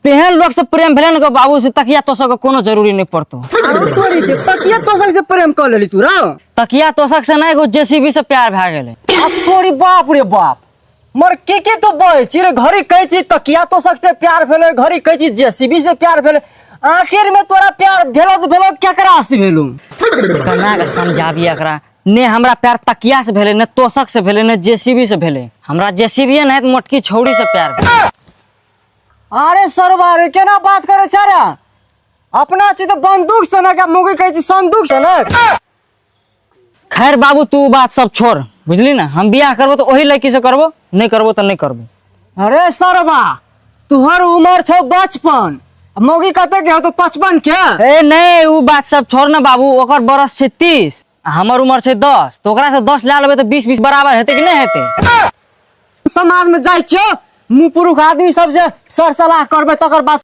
तेहन लोक से प्रेम भेलै ने बाबू से तकिया तोसक के कोनो जरूरी नहीं पड़तो। आरो तोरी के तकिया तोसक से प्रेम कर लेली तू रा? तकिया तोसक से नहीं, एगो जेसीबी से प्यार भए गेलै। अब तोरी बाप रे बाप, मर के के तू बहै छी रे? घड़ी कहै छी तकिया तोसक से प्यार भेलै, घड़ी कहै छी जेसीबी से प्यार भेलै, आखिर में तोरा प्यार भेलो तऽ भेलो केकरा से भेलो? केना के समझाबी एकरा ने? हमरा प्यार तकिया से भेलै ने, तोसक से भेलै ने, जेसीबी से भेलै। हमरा जेसीबी नहि तऽ मोटकी छौड़ी से प्यार भेलै। अरे सरवा रे, केना बात करे छै रे? अपना छी तऽ बंदूक से ने, मुगी कहै छी संदूक से ने। खैर बाबू, तू बात सब छोड़, बुझली ने? हम बियाह करबो तऽ ओही लड़की से करबो, नहीं करबो तऽ नहीं करबो। अरे सरवा, तुहर उम्र छौ 55, मौगी कते के हो तो 55 के? ए नहीं, उ बात सब छोड़ ना बाबू। ओकर बरस छै 30 आ हमर उम्र छै 10, तऽ ओकरा से 10 लए लेबै तऽ 20 20 बराबर हेतै कि नहि हेतै? समाज में जाइ छियो, मुँह पुरुख आदमी सब जे सर सलाह करबै तकर बाद।